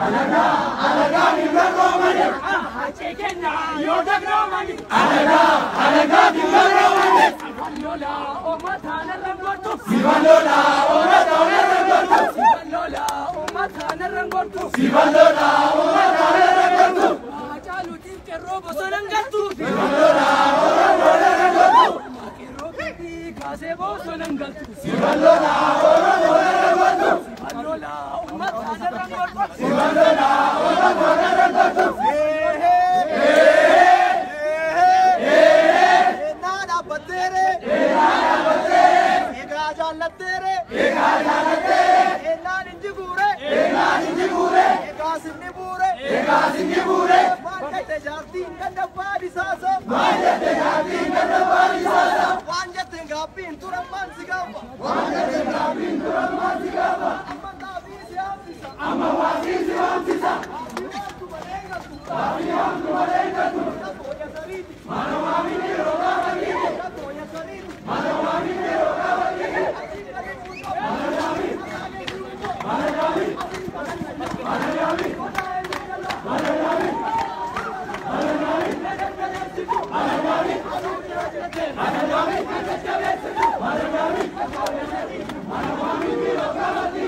Alagaa alagaa hin garroomani. Haceekenna yoo dagroomani. Alagaa alagaa hin garroomani. Sifallola uummata narraan gortu. Sifallola uummata narraan gortu. Sifallola uummata narraan gortu. Sifallola uummata narraan gortu. Hacaaluutiif qeerroo bosona hin galtu. Sifallola Oromoo narraan gortu. Qeerroo bibii kaasee bosona hin galtu. Sifallola Oromoo narraan gortu. Sifallola uummata narraan gortu. Sifallola Oromoo narraan gortu. Ennaa dhaabbatteere. Ennaa dhaabbatteere. Egaa jaallatteere. Egaa jaallatteere. Ennaan inji guure. Ennaan inji guure. Egaa sinni buure. Egaa sinni buure. Maal jette jaartiin ganda disaasa. Maal jette jaartiin ganda disaasa. Waan jette gaabbiin turan maan si gaafa. Waan jette gaabbiin turan maan si gaafa. Amma xaafii si haamsisa. Amma waasii si haamsisa. Waafii waamtu malee galtu. Waafii waamtu malee galtu. Lafoo sariiti. Mana waamini rogaa batiiti. Lafoo sariiti. Mana waamini rogaa batiiti. Mana jaami. Mana jaami. Mana jaami. Mana jaami. Mana jaami. Mana jaami. Mana jaami. Mana jaami. Mana waamini rogaa batiiti.